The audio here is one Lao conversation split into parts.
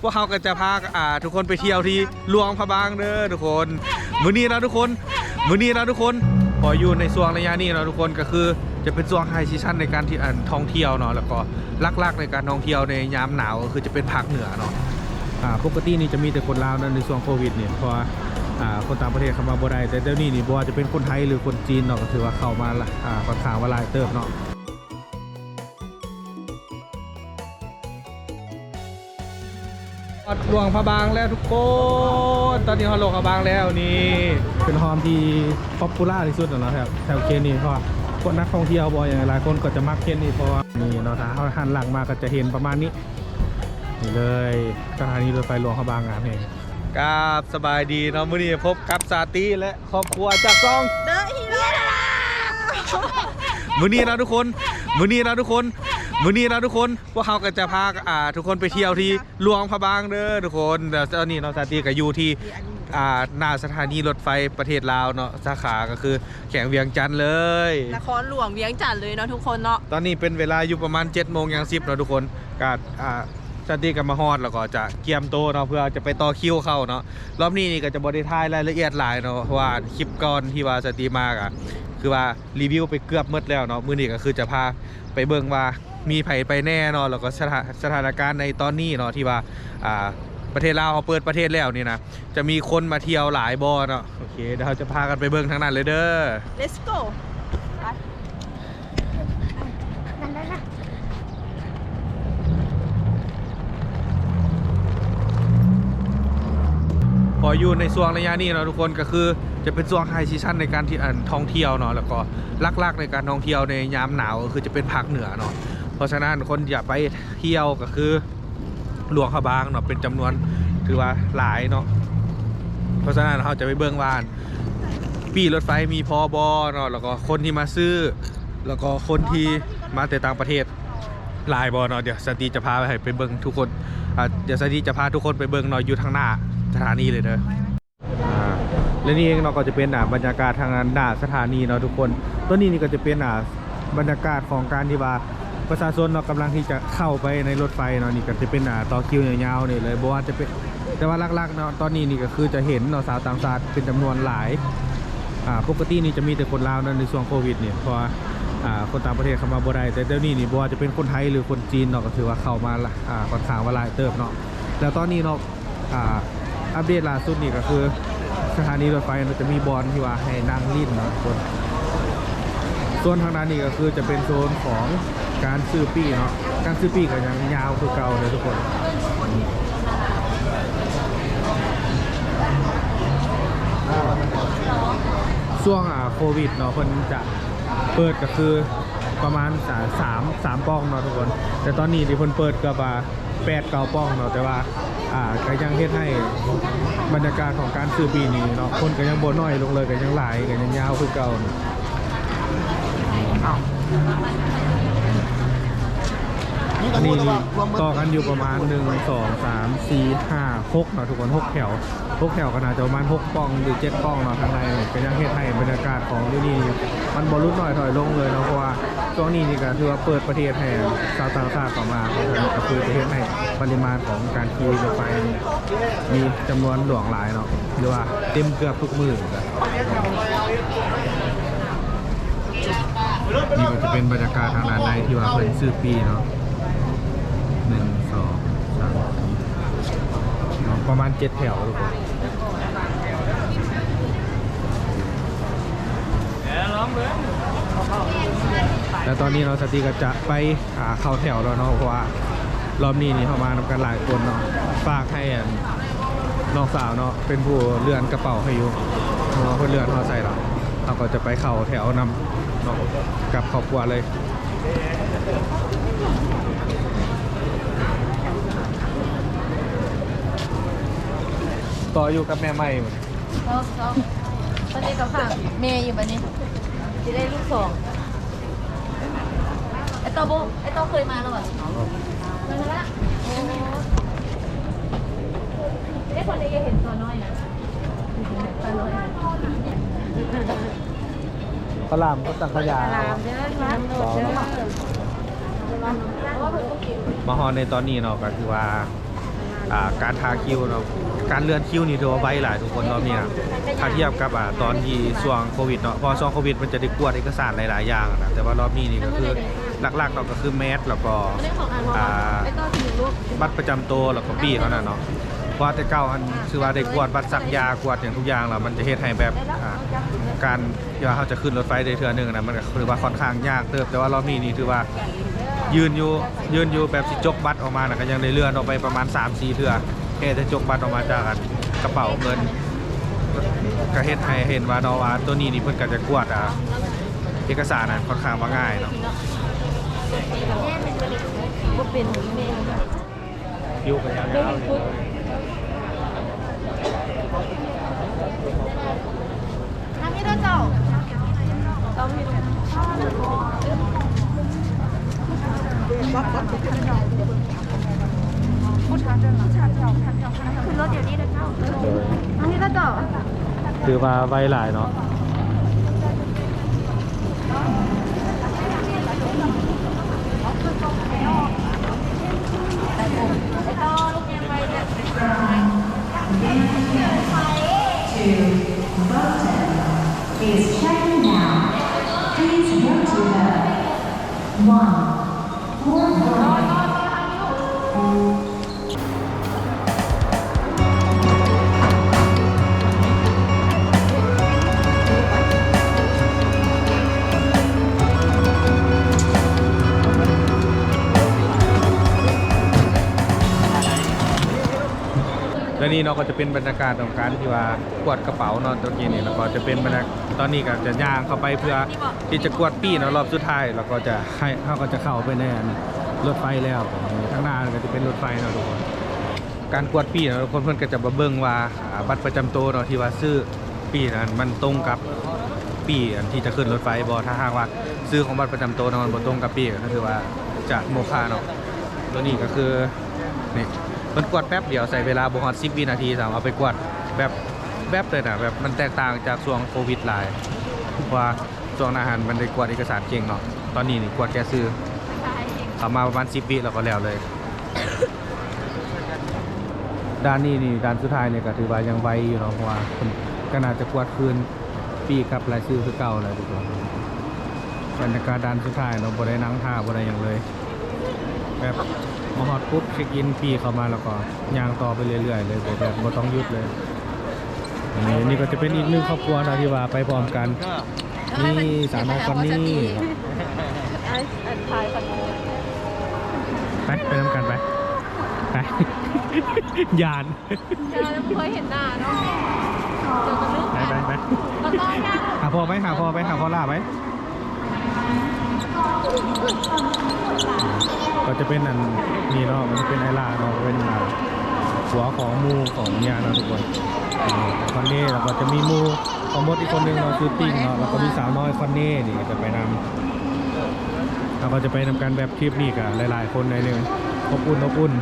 ພວກເຮົາກໍຈະພາ ອ່າ ທຸກຄົນໄປທ່ຽວທີ່ຫຼວງພະບາງເດີທຸກຄົນ. ມື້ນີ້ເນາະທຸກຄົນ ມື້ນີ້ເນາະທຸກຄົນ ພໍຢູ່ໃນຊ່ວງໄລຍະນີ້ເນາະທຸກຄົນ ກໍຄືຈະເປັນຊ່ວງໄຮຊີຊັນໃນການທີ່ ອັນ ທ່ອງທ່ຽວເນາະ ແລ້ວກໍຫຼັກໆໃນການທ່ອງທ່ຽວໃນຍາມໜາວ ກໍຄືຈະເປັນພາກເໜືອເນາະ. ອ່າ ປົກກະຕິນີ້ຈະມີແຕ່ຄົນລາວເນາະ ໃນຊ່ວງໂຄວິດນີ້ ເພາະວ່າ ອ່າ ຄົນຕ່າງປະເທດເຂົ້າມາບໍ່ໄດ້ ແຕ່ດຽວນີ້ນີ້ ບໍ່ວ່າຈະເປັນຄົນໄທ ຫຼື ຄົນຈີນເນາະ ກໍຖືວ່າເຂົ້າມາ ອ່າ ຂ້ອນຂ້າງວ່າຫຼາຍເຕີບເນາະ. ຮອດຫຼວງພະບາງແລ້ວທຸກຄົນ ຕອນນີ້ຮອດຫຼວງພະບາງແລ້ວ. ນີ້ເປັນຮ່ອມທີ່ປັອບປູລາທີ່ສຸດແລ້ວເນາະ ແຖວ ແຖວເຂດນີ້ ເພາະວ່າພວກນັກທ່ອງທ່ຽວບໍ່ຫຍັງຫຼາຍຄົນກໍຈະມັກເຂດນີ້ ເພາະວ່ານີ້ເນາະ ຖ້າເຮົາຫັນຫຼັງມາກໍຈະເຫັນປະມານນີ້ ນີ້ເລີຍ ສະຖານີລົດໄຟຫຼວງພະບາງ ງາມແຮງ. ກາບສະບາຍດີເນາະ ມື້ນີ້ພົບກັບສາຕີ ແລະ ຄອບຄົວຈາກຊ່ອງເດີະຮີໂຣ. ມື້ນີ້ເນາະທຸກຄົນ ມື້ນີ້ເນາະທຸກຄົນ ມື້ນີ້ເນາະທຸກຄົນ ພວກເຮົາກໍຈະພາ ອ່າ ທຸກຄົນໄປທ່ຽວທີ່ຫຼວງພະບາງເດີທຸກຄົນ. ແລ້ວຕອນນີ້ເນາະ ສາຕີກໍຢູ່ທີ່ ອ່າ ໜ້າສະຖານີລົດໄຟປະເທດລາວເນາະ ສາຂາກໍຄືແຂວງວຽງຈັນເລີຍ ນະຄອນຫຼວງວຽງຈັນເລີຍເນາະທຸກຄົນເນາະ. ຕອນນີ້ເປັນເວລາຢູ່ປະມານເຈັດໂມງຢ່າງສິບເນາະທຸກຄົນ ກໍ ອ່າ ສາຕີກໍມາຮອດ ແລ້ວກໍຈະກຽມໂຕເນາະ ເພື່ອຈະໄປຕໍ່ຄິວເຂົ້າເນາະ. ລອບນີ້ນີ້ກໍຈະບໍ່ໄດ້ຖ່າຍລາຍລະອຽດຫຼາຍເນາະ ເພາະວ່າຄລິບກ່ອນທີ່ວ່າສາຕີມາກໍຄືວ່າ ຣີວິວໄປເກືອບໝົດແລ້ວເນາະ. ມື້ນີ້ກໍຄືຈະພາໄປເບິ່ງວ່າມີໃຜໄປແນ່ເນາະ ແລ້ວກໍສະຖາ ສະຖານະການໃນຕອນນີ້ເນາະ ທີ່ວ່າ ອ່າ ປະເທດລາວເຮົາເປີດປະເທດແລ້ວນີ້ນະ ຈະມີຄົນມາທ່ຽວຫຼາຍບໍ່ເນາະ. ໂອເຄ ດຽວເຮົາຈະພາກັນໄປເບິ່ງທາງນັ້ນເລີຍເດີ. Let's go. ພໍຢູ່ໃນຊ່ວງໄລຍະນີ້ເນາະທຸກຄົນ ກໍຄືຈະເປັນຊ່ວງໄຮຊີຊັນໃນການທີ່ ອັນ ທ່ອງທ່ຽວເນາະ ແລ້ວກໍຫຼັກໆໃນການທ່ອງທ່ຽວໃນຍາມໜາວ ກໍຄືຈະເປັນພາກເໜືອເນາະ. ເພາະສະນັ້ນຄົນຢາກໄປທ່ຽວກໍຄືຫຼວງພະບາງເນາະ ເປັນຈຳນວນຖືວ່າຫຼາຍເນາະ. ເພາະສະນັ້ນເຮົາຈະໄປເບິ່ງວ່າ ປີ້ລົດໄຟມີພໍບໍ່ເນາະ ແລ້ວກໍຄົນທີ່ມາຊື້ ແລ້ວກໍຄົນທີ່ມາແຕ່ຕ່າງປະເທດຫຼາຍບໍ່ເນາະ. ດຽວສາຕີຈະພາໃຫ້ໄປເບິ່ງທຸກຄົນ ອ່າ ດຽວສາຕີຈະພາທຸກຄົນໄປເບິ່ງເນາະ ຢູ່ທາງໜ້າສະຖານີເລີຍເດີ. ອ່າ ແລະນີ້ເອງເນາະ ກໍຈະເປັນ ອ່າ ບັນຍາກາດທາງໜ້າສະຖານີເນາະທຸກຄົນ. ຕົວນີ້ນີ້ກໍຈະເປັນ ອ່າ ບັນຍາກາດຂອງການທີ່ວ່າປະຊາຊົນເນາະ ກຳລັງທີ່ຈະເຂົ້າໄປໃນລົດໄຟເນາະ. ນີ້ກໍຈະເປັນ ອ່າ ຕໍ່ຄິວຍາວໆນີ້ເລີຍ ບໍ່ວ່າຈະເປັນ ແຕ່ວ່າຫຼັກໆເນາະ ຕອນນີ້ນີ້ກໍຄືຈະເຫັນເນາະ ຊາວຕ່າງຊາດເປັນຈຳນວນຫຼາຍ. ອ່າ ປົກກະຕິນີ້ຈະມີແຕ່ຄົນລາວເນາະ ໃນຊ່ວງໂຄວິດນີ້ ເພາະວ່າ ອ່າ ຄົນຕ່າງປະເທດເຂົ້າມາບໍ່ໄດ້ ແຕ່ດຽວນີ້ນີ້ ບໍ່ວ່າຈະເປັນຄົນໄທ ຫຼື ຄົນຈີນເນາະ ກໍຖືວ່າເຂົ້າມາ ອ່າ ຂ້ອນຂ້າງວ່າຫຼາຍເຕີບເນາະ. ແລ້ວຕອນນີ້ເນາະ ອ່າ ອັບເດດລ່າສຸດນີ້ກໍຄືສະຖານີລົດໄຟເນາະ ຈະມີບ່ອນທີ່ວ່າໃຫ້ນັ່ງຫຼິ້ນເນາະທຸກຄົນ. ສ່ວນທາງດ້ານນີ້ກໍຄືຈະເປັນໂຊນຂອງການຊື້ປີ້ເນາະ ການຊື້ປີ້ກໍຍັງຍາວຄືເກົ່າເດີທຸກຄົນ. ຊ່ວງ ອ່າ ໂຄວິດເນາະ ເພິ່ນຈະເປີດກໍຄືປະມານ ສາມ ສາມປ່ອງເນາະທຸກຄົນ ແຕ່ຕອນນີ້ທີ່ເພິ່ນເປີດເກືອບວ່າ ແປດເກົ້າປ່ອງເນາະ ແຕ່ວ່າ ອ່າ ກໍຍັງເຮັດໃຫ້ບັນຍາກາດຂອງການຊື້ປີ້ນີ້ເນາະ ຄົນກໍຍັງບໍ່ນ້ອຍລົງເລີຍ ກໍຍັງຫຼາຍ ກໍຍັງຍາວຄືເກົ່າ. ອັນນີ້ນີ້ຕໍ່ກັນຢູ່ປະມານ ໜຶ່ງ ສອງ ສາມ ສີ່ ຫ້າ ຫົກເນາະທຸກຄົນ ຫົກແຖວ ຫົກແຖວກໍໜ້າຈະປະມານຫົກປ່ອງ ຫຼື ເຈັດປ່ອງເນາະ. ທາງໃນກໍຍັງເຮັດໃຫ້ບັນຍາກາດຂອງຢູ່ນີ້ມັນບໍ່ຫຼຸດນ້ອຍຖອຍລົງເລີຍເນາະ ເພາະວ່າ ຊ່ວງນີ້ນີ້ກໍຖືວ່າເປີດປະເທດໃຫ້ຊາວຕ່າງຊາດເຂົ້າມາ ເພາະສະນັ້ນກໍຄືຈະເຮັດໃຫ້ປະລິມານຂອງການຂີ່ລົດໄຟນີ້ມີຈຳນວນຫຼວງຫຼາຍເນາະ ຫຼືວ່າເຕັມເກືອບທຸກມື້. ນີ້ກໍຈະເປັນບັນຍາກາດທາງດ້ານໃນທີ່ວ່າເພິ່ນຊື້ປີ້ເນາະ ໜຶ່ງ ສອງ ສາມ ເນາະ ປະມານເຈັດແຖວທຸກຄົນ. ແລ້ວຕອນນີ້ເນາະ ສາຕີກໍຈະໄປ ອ່າ ເຂົ້າແຖວແລ້ວເນາະ ເພາະວ່າລອບນີ້ນີ້ເຮົາມານຳກັນຫຼາຍຄົນເນາະ ຝາກໃຫ້ ອັນ ນ້ອງສາວເນາະ ເປັນຜູ້ເລື່ອນກະເປົາໃຫ້ຢູ່ ເພາະວ່າເພິ່ນເລື່ອນເຮົາໃສ່ແລ້ວ ເຮົາກໍຈະໄປເຂົ້າແຖວນຳເນາະ ກັບຄອບຄົວເລີຍ. ຕໍ່ຢູ່ກັບແມ່ໃໝ່. ຊອບ ຊອບ ຕອນນີ້ກໍຝາກແມ່ຢູ່ບັດນີ້ ຊິໄດ້ລູກສອງ. ໄອ້ຕໍ່ບໍ່ ໄອ້ຕໍ່ເຄີຍມາແລ້ວຫວາ? ເຄີຍມາລະ. ໂອ້ ໄດ້ຄົນໄດ້ເຫັນຕົວນ້ອຍນະ ຕົວນ້ອຍ. ພະລາມກໍສັງຂະຢາ ພະລາມເດີ ມາຮອດໃນຕອນນີ້ເນາະ ກໍຄືວ່າ ອ່າ ການຖ້າຄິວເນາະ ການເລື່ອນຄິວນີ້ຖືວ່າໄວຫຼາຍທຸກຄົນ ຮອບນີ້ນະ ຖ້າທຽບກັບ ອ່າ ຕອນທີ່ຊ່ວງໂຄວິດເນາະ ເພາະວ່າຊ່ວງໂຄວິດມັນຈະໄດ້ກວດເອກະສານຫຼາຍໆຢ່າງນະ ແຕ່ວ່າຮອບນີ້ນີ້ກໍຄືຫຼັກໆເນາະ ກໍຄືແມັດ ແລ້ວກໍ ອ່າ ບັດປະຈຳໂຕ ແລ້ວກໍປີ້ເທົ່ານັ້ນເນາະ ເພາະວ່າແຕ່ເກົ່າຫັ້ນ ຄືວ່າໄດ້ກວດບັດສັກຢາ ກວດຫຍັງທຸກຢ່າງແລ້ວ ມັນຈະເຮັດໃຫ້ແບບ ອ່າ ການ ທີ່ວ່າເຮົາຈະຂຶ້ນລົດໄຟໄດ້ເທື່ອໜຶ່ງນະ ມັນກໍຖືວ່າຂ້ອນຂ້າງຍາກເຕີບ ແຕ່ວ່າຮອບນີ້ນີ້ຖືວ່າຢືນຢູ່ ຢືນຢູ່ ແບບຊິຈົກບັດອອກມານະ ກໍຍັງໄດ້ເລື່ອນອອກໄປປະມານສາມສີ່ເທື່ອ ແຄ່ຈະຈົກບັດອອກມາຈາກ ອັນ ກະເປົາເງິນ ກໍເຮັດໃຫ້ເຫັນວ່າເນາະ ວ່າໂຕນີ້ນີ້ເພິ່ນກໍຈະກວດ ອ່າ ເອກະສານນັ້ນຂ້ອນຂ້າງວ່າງ່າຍເນາະ. ຄືວ່າໄວຫຼາຍເນາະ. ແລະນີ້ເນາະ ກໍຈະເປັນບັນຍາກາດຂອງການທີ່ວ່າກວດກະເປົາເນາະ ຕະກີ້ນີ້ ແລ້ວກໍຈະເປັນບັນຍາ ຕອນນີ້ກໍຈະຍ່າງເຂົ້າໄປເພື່ອທີ່ຈະກວດປີ້ເນາະ ຮອບສຸດທ້າຍ ແລ້ວກໍຈະໃຫ້ ເຮົາກໍຈະເຂົ້າໄປໃນ ອັນ ລົດໄຟແລ້ວ. ທາງໜ້າກໍຈະເປັນລົດໄຟເນາະທຸກຄົນ. ການກວດປີ້ເນາະ ຄົນເພິ່ນກໍຈະມາເບິ່ງວ່າ ອ່າ ບັດປະຈຳໂຕເນາະ ທີ່ວ່າຊື່ປີ້ນັ້ນ ມັນຕົງກັບປີ້ອັນທີ່ຈະຂຶ້ນລົດໄຟບໍ່. ຖ້າຫາກວ່າຊື່ຂອງບັດປະຈຳໂຕເນາະ ມັນບໍ່ຕົງກັບປີ້ ກໍຄືວ່າຈະໂມຄະເນາະ. ໂຕນີ້ກໍຄື ນີ້ ເພິ່ນກວດແປັບດຽວ ໃຊ້ເວລາບໍ່ຮອດສິບວິນາທີຊ້ຳ ເອົາໄປກວດແບບ ແປັບເລີຍນະ ແບບມັນແຕກຕ່າງຈາກຊ່ວງໂຄວິດຫຼາຍ ເພາະວ່າຊ່ວງໜ້າຫັ້ນມັນໄດ້ກວດເອກະສານເກັ່ງເນາະ ຕອນນີ້ນີ້ກວດແຄ່ຊື່ ເຂົ້າມາປະມານສິບວິແລ້ວກໍແລ້ວເລີຍ. ດ່ານນີ້ນີ້ ດ່ານສຸດທ້າຍນີ້ກໍຖືວ່າຍັງໄວຢູ່ເນາະ ເພາະວ່າເພິ່ນກໍໜ້າຈະກວດຄືນປີ້ກັບລາຍຊື່ຄືເກົ່າແຫຼະທຸກຄົນ. ບັນຍາກາດດ່ານສຸດທ້າຍເນາະ ບໍ່ໄດ້ນັ່ງຖ້າ ບໍ່ໄດ້ຫຍັງເລີຍ ແບບມາຮອດປຸບ ເຊັກອິນປີ້ເຂົ້າມາ ແລ້ວກໍຍ່າງຕໍ່ໄປເລື້ອຍໆເລີຍ ບໍ່ແບບບໍ່ຕ້ອງຢຸດເລີຍ. ອັນນີ້ ນີ້ກໍຈະເປັນອີກໜຶ່ງຄອບຄົວເນາະ ທີ່ວ່າໄປພ້ອມກັນ ນີ້ສາວນ້ອຍຄອນນີ້ ໄປ ໄປນຳກັນໄປ ໄປ ຢ້ານ ເອີ ບໍ່ເຄີຍເຫັນໜ້າເນາະ ເຈີກັນເລີຍ ໄປ ໄປ ໄປ ຫາພໍ່ໄປ ຫາພໍ່ໄປ ຫາພໍ່ຫຼ້າໄປ. ກໍຈະເປັນອັນນີ້ເນາະ ມັນຈະເປັນອ້າຍຫຼ້າເນາະ ເປັນ ອ່າ ຜົວຂອງໝູ່ຂອງເມຍເນາະທຸກຄົນ. ອ່າ ຄອນເນ ແລ້ວກໍຈະມີໝູ່ຂອງມົດອີກຄົນໜຶ່ງເນາະ ຊື່ຕິ້ງເນາະ ແລ້ວກໍມີສາວນ້ອຍຄອນເນນີ້ກໍຈະໄປນຳ ເຮົາກໍຈະໄປນຳກັນ. ແບບທຣິບນີ້ກໍຫຼາຍໆຄົນໜ້ອຍໜຶ່ງ ອົບອຸ່ນ ອົບອຸ່ນ.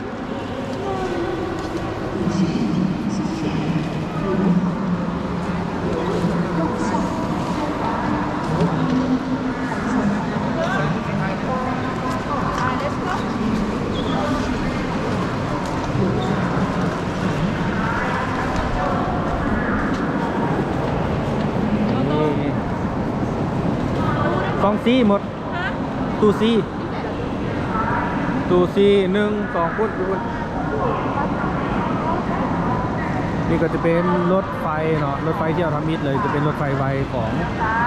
ກອງຊີໝົດ. ຕູ້ຊີ ຕູ້ຊີ ໜຶ່ງ ສອງ ພຸ້ນ ພຸ້ນ ນີ້ກໍຈະເປັນລົດໄຟເນາະ ລົດໄຟທ່ຽວທຳອິດເລີຍ ຈະເປັນລົດໄຟໄວຂອງ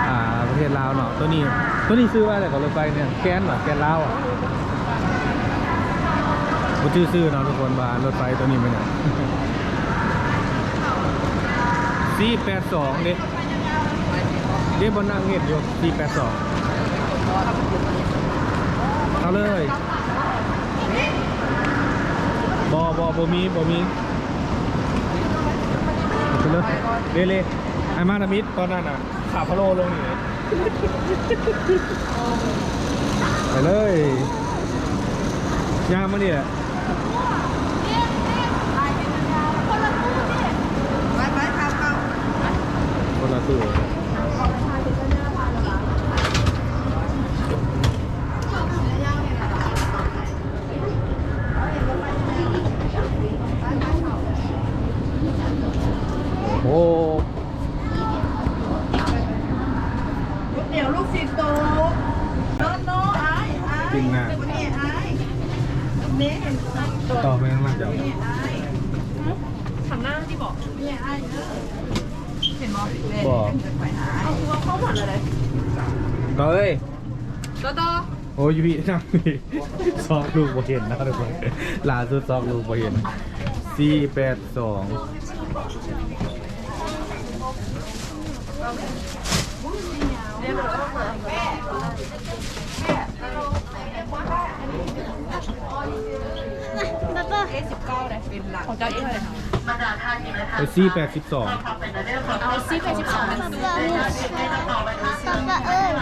ອ່າ ປະເທດລາວເນາະ. ໂຕນີ້ ໂຕນີ້ຊື່ວ່າຫຍັງເກາະ ລົດໄຟນີ້ ແກນເບາະ ແກນລາວ ບໍ່ຈື່ຊື່ເນາະທຸກຄົນ ວ່າລົດໄຟໂຕນີ້ແມ່ນຫຍັງ. ສີ່ແປດສອງ ເດ້ ເດ້ ບໍ່ນັ່ງເຮັດຢູ່ ສີ່ແປດສອງ ເອົາເລີຍ. ບໍ່ ບໍ່ ບໍ່ມີ ບໍ່ມີ ເອົາໄປເລີຍ. ເລ ເລ ອ້າຍມາທຳອິດຕອນນັ້ນນະ ຂາພະໂລ້ລົງນີ້ ໄປເລີຍ ຍ່າງມານີ້ແຫຼະ. ໄປ ໄປ ຂ້າມ ຂ້າມ ຄົນລະຕູ້. ໂອ້ ເດວລູກສິໂຕ ໂນ ໂນ ອ້າຍ ອ້າຍ ກິນນະ ນີ້ອ້າຍ ນີ້ ຕໍ່ໄປທາງຫຼັງເຈົ້າ ນີ້ອ້າຍ ທາງໜ້າທີ່ບອກ ນີ້ອ້າຍ ເອີ ເຫັນບໍ່? ບໍ່ ເອົາ ຄືວ່າເຂົ້າຫວັດລະເດ້ ຕໍ່ເລີຍ ຕໍ່ ຕໍ່. ໂອ້ຍ ຢູ່ພີ້ ນັ່ງພີ້ ຊອກລູກບໍ່ເຫັນນະທຸກຄົນ ລ່າສຸດຊອກລູກບໍ່ເຫັນ ສີ່ແປດສອງ ເອສິບເກົ້າ ໄດ້ເປັນຫຼັກ ຂອງເຈົ້າເອງເລີຍ ເອົາສີ່ແປດສິບສອງ ເອົາສີ່ແປດສິບສອງ ເປັນຕູ້